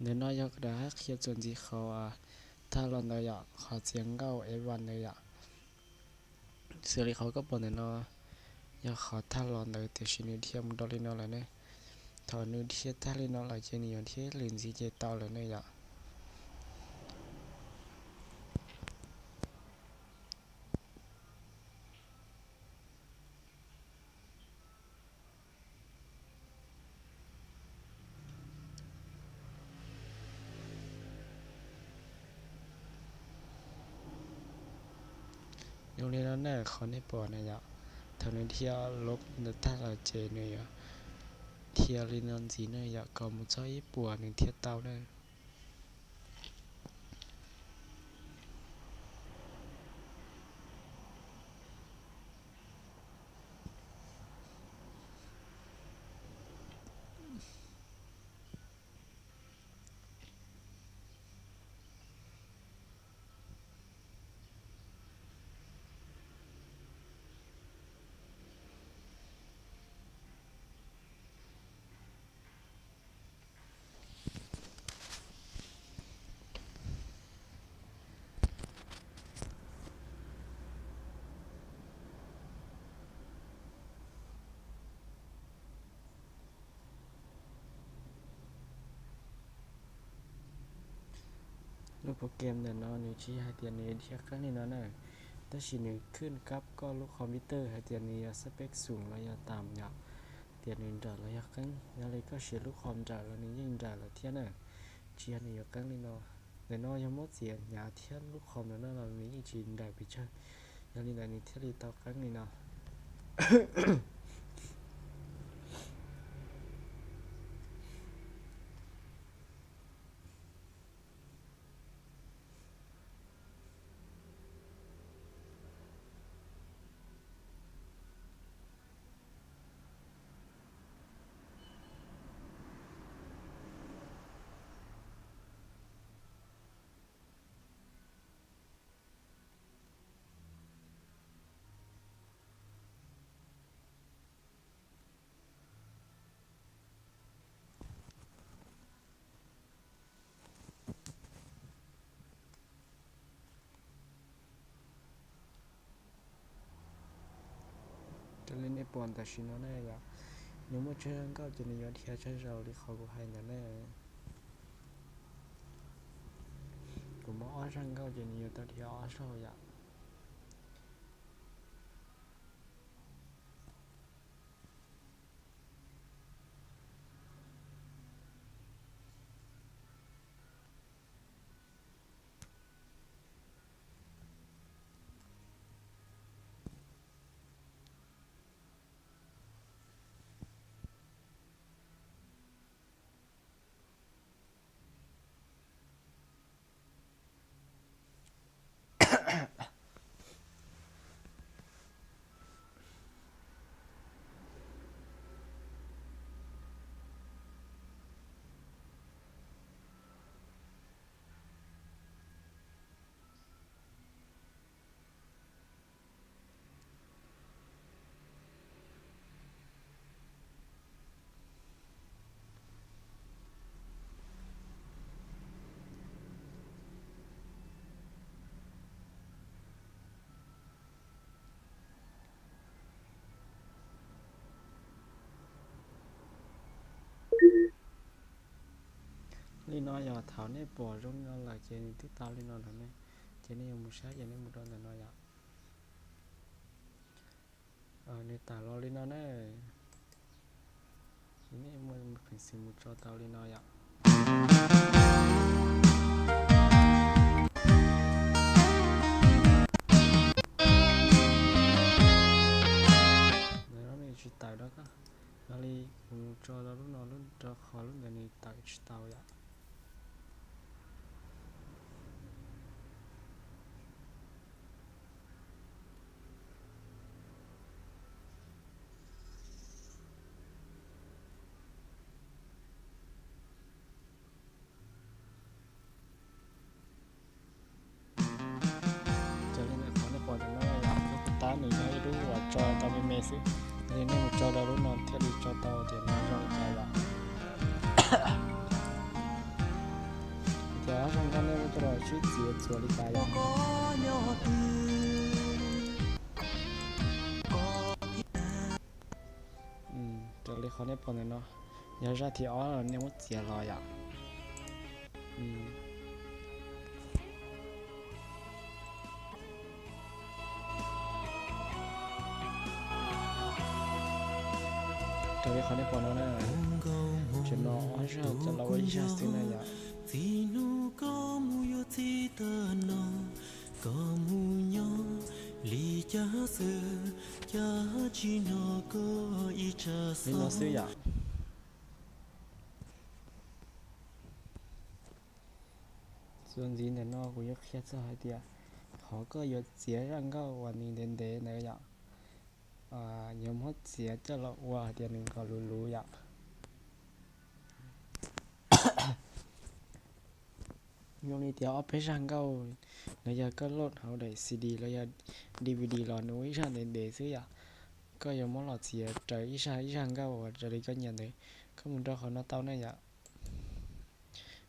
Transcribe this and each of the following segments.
Ntawm no yog kuv rov qab qhia txuas ntxiv qhov thaj los ntawd yom, qhov txiav nkauj F one ntawd yom. Xws li qhov koj pom ntawm no yog qhov thaj los ntawd tiam sis nws dhia mus rau li no lawm ne. Thaum nws dhia tag li no lawm ces nws yuav dhia lwm ntxiv ces tau lawm ne yom. Zoo li no na, qhov nej pom na yom, thaum nws dhia los ntawd tag lawm ces nws yuav dhia li no ntxiv na yom, kom mus txog ib puas nws thiaj tau na. Lub program ntawm no nws tsis hais tias nws dhia qeeb li no na, tab sis nws khwj kab koj lub computer hais tias nws yog spec xoom los yog tam yom, tias nws nrawm los yog qeeb. Yog li koj siv lub com nrawm los nws yeej nrawm lawm thiab na, tsis yog nws yuav qeeb li no. Ntawm no yog muab txiav hnyav thiab lub com ntawm no los nws yeej tsis nrawm pes tsawg, yog li ntawd nws thiaj li tau qeeb li no. Raws li nej pom tam sim no ne yom, nws muaj tsawg zaj nkauj ces nws yuav dhia tsawg zaus li qhov kuv hais ntawd ne. Kuv muaj ob zaj nkauj ces nws yuav tau dhia ob zaug yom. Li no yog thaum nej pom zoo li no lawm ces nws twb tau li no lawm ne. Ces nej yuav mus saib ces nej mus rau ntawm no yom. Nws tawm los li no na. Ces nej muaj peev xwm mus tso tau li no yom. Ntawm no nws tsis tawm rau koj, yog li kuv mus tso rau lub no, lub rau qhov lub ntawd nws tawm tsis tau yom. Ces li ntawm qhov nej pom ntawm no yog lub tab nws yog ib lub uas tso tau me me xwb, li nej mus tso rau lub no thiaj li tso tau tias nws zoo li cas yom. Zaj nkauj nej muab coj los sib txiav txuas li cas yom? Raws li qhov nej pom ntawm no, yog zaj thib ob nej muab txiav los yom. Raws li qhov nej pom no na, tseem no ob zaj coj los ua ib zaj xwb na yom. Txiv hnub koj mus yuav txiv tag no, koj mus nyob li cas xwb, cas tsis hnov koj ib tsam xov. Li no xwb yom. Txuas ntxiv ntawm no kuv yuav qhia txog hais tias qhov koj yuav txiav zaj nkauj uas nws ntev ntev ntawd yom, yuav muab txiav coj los ua hais tias nws kom luv luv yom. Zoo li tias ob peb zaj nkauj, los yog koj load hauv daim C D los yog D V D los nws ua ib zaj ntev ntev xwb yom. Koj yuav muab los txiav raws ib zaj ib zaj nkauj uas raws li koj nyiam ntawd. Koj mus rau qhov no tau na yom.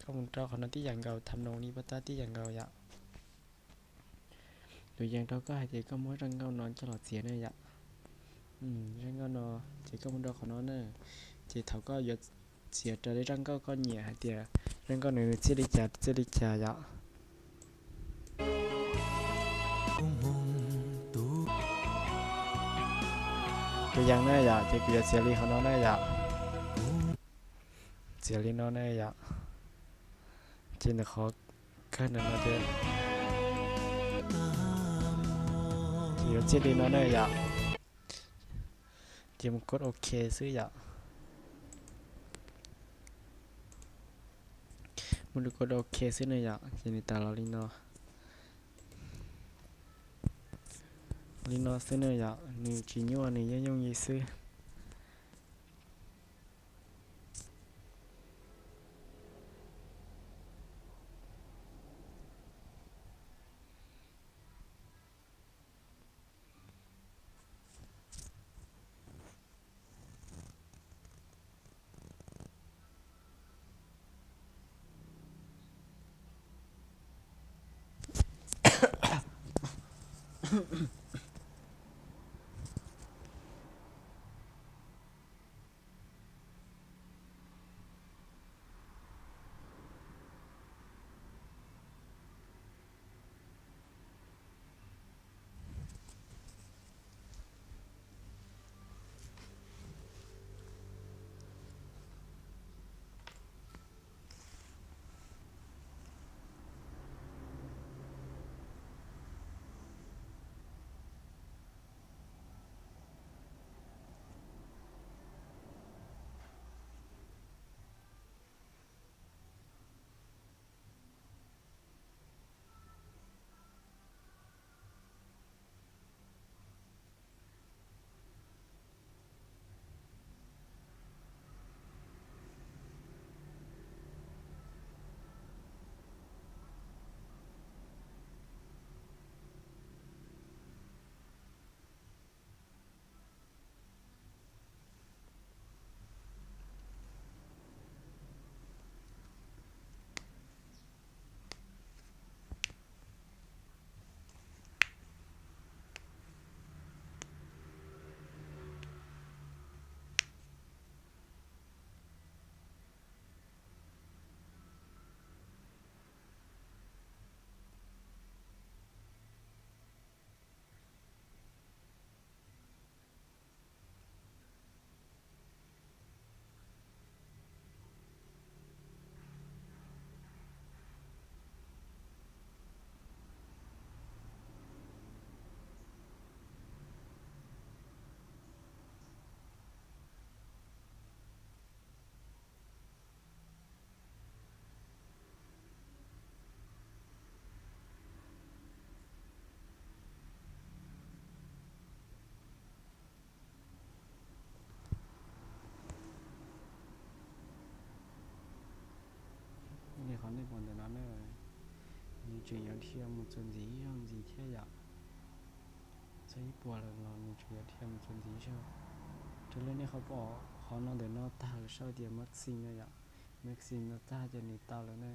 Koj mus rau qhov no tib yam nkaus, tham noos li pab tab tib yam nkaus yom. Lus yees rau koj hais tias koj muab zaj nkauj no coj los txiav na yom. Zaj nkauj no, ces koj mus rau qhov no na, ces thaum koj yuav txiav raws li zaj nkauj koj nyiam hais tias zaj nkauj nws txij li cas txij li cas yom. Tus yees na yom, ces kuv yuav txiav li qhov no na yom. Txiav li no na yom. Ces ntawm qhov kawg ntawm no ces, ces yuav txij li no na yom. Ces mus kos OK xwb yom. Mus rau kos OK xwb na yom, ces nws tas los li no. Li no xwb na yom, nws tsis nyuaj, nws yooj yooj yim xwb. Li qhov nej pom ntawm no na, nws tseem yuav dhia mus txuas ntxiv ib zaug ntxiv thiab yom. Txog ib puas lawm los nws tseem yuav dhia mus txuas ntxiv ib zaug. Raws li nej qhov pom qhov no ntawm no tag lawm saib tias maxing no yom, maxing no tag ces nws tau lawm na.